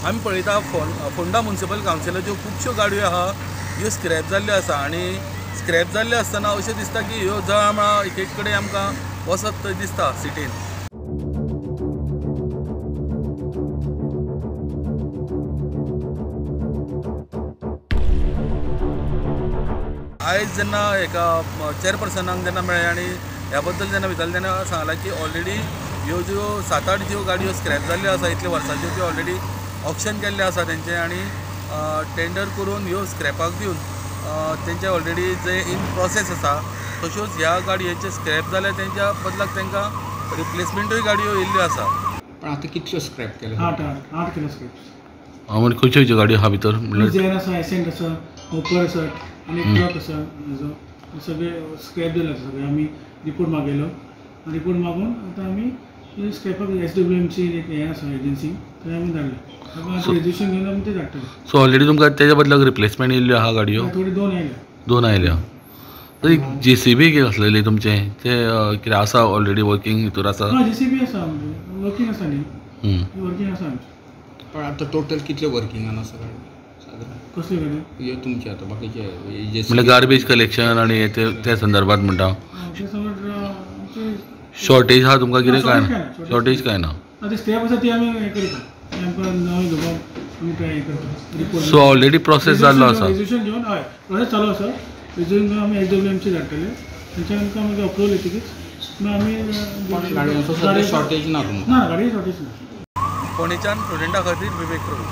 आमी पळयता फोंडा म्युनिसिपल कावन्सिलाच्यो खुबश्यो गाडयो आहा ह्यो स्क्रॅप जाल्ल्यो आसा आनी स्क्रॅप जाल्ल्यो आसतना अशें दिसता की ह्यो जळामळा एक एक कडेन आमकां वचत थंय दिसता सिटीन. आयज जेन्ना एका चेअरपर्सनाक जेन्ना मेळ्ळें आनी ह्या बद्दल जेन्ना विचारलें तेन्ना सांगलां की ऑलरेडी ह्यो ज्यो 7-8 ज्यो गाडयो स्क्रॅप जाल्ल्यो आसा इतल्या वर्सांच्यो त्यो ऑलरेडी ऑक्शन केल्लें आसा तेंचें आनी टेंडर करून ह्यो स्क्रॅपाक दिवन तेंचे ऑलरेडी जे इन प्रोसेस आसा. तश्योच ह्या गाडयेचे स्क्रॅप जाल्या तेंच्या बदलाक तांकां रिप्लेसमेंटूय गाडयो येयल्ल्यो आसा. पण आतां कितल्यो स्क्रॅप केल्यो? 8 किलो स्क्रॅप. म्हणजे खंयच्यो खंयच्यो गाडयो आहा भितर? झेन आसा, एसेंट आसा, होपर आसा आनी ट्रक आसा. हेजो सगळे स्क्रॅप जाले आसा. सगळे आमी रिपोर्ट मागयलो, रिपोर्ट मागून आतां आमी स्क्रॅपाक SWMC एक हें आसा एजन्सी थंय आमी धाडले. रेजिस्ट्रेशन घेवन आमी ते धाडटले. सो ऑलरेडी तुमकां तेज्या बदलाक रिप्लेसमेंट येयल्ल्यो आहा गाडयो? थोडी 2 आयल्या. 2 आयल्या. JCB कितें आसलेली तुमचें तें कितें आसा ऑलरेडी वर्कींग हितूर आसा? हां, JCB आसा आमचें वर्कींग आसा न्ही, वर्कींग आसा आमचें. पण आतां टोटल कितले वर्किंगान आसा गाडी सादारण? कसल्यो गाडयो? ह्यो तुमचे आतां बाकीचे म्हणल्यार गार्बेज कलेक्शन आनी ते संदर्भात म्हणटा. शॉर्टेज आहा तुमकां कितें? काय ना शॉर्टेज काय ना. आतां स्क्रॅप आसा ती आमी हें करता, आमकां नवें घेवपाक आमी ट्राय करता. सो ऑलरेडी प्रोसेस जाल्लो आसा? रेजिस्ट्रेशन घेवन हय प्रोसेस चालू आसा. रेजिस्ट्रेशन घेवन आमी SWMC धाडटले, थंयच्यान आमकां मागीर अप्रुवल येतकीच मागीर आमी गाडयांचो सद्या शॉर्टेज ना तुमकां? ना, गाडये शॉर्टेज ना. फोंडेच्यान प्रुडंटा खातीर विवेक प्रभू.